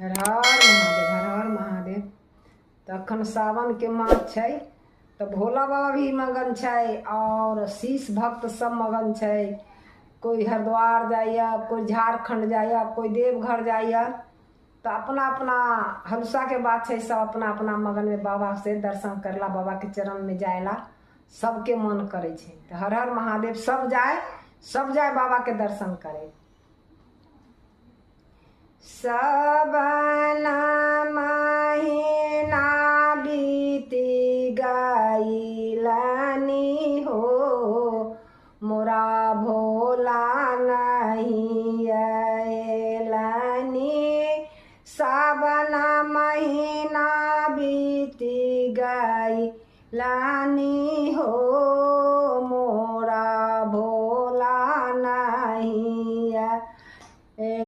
हर हर महादेव, हर हर महादेव। तखन सावनके मास छै तऽ भोला बाबा भी मगन छै आओर शीश भक्त सब मगन छै। कोइ हरिद्वार जाइए, कोइ झारखण्ड जाइए, कोइ देवघर जाइए। तऽ अपना अपना हलुसाके बात छै, सब अपना अपना मगनमे बाबासँ दर्शन करला, बाबाके चरणमे जाइला सबके मन करै छै। तऽ हर हर महादेव, सब जाय, सब जाय बाबाके दर्शन करे। सबन महीना बीती गईलनी हो, मोरा भोला नहीं अयलनी। सावन महीना बीती गईलनी हो, मोरा भोला नहीं।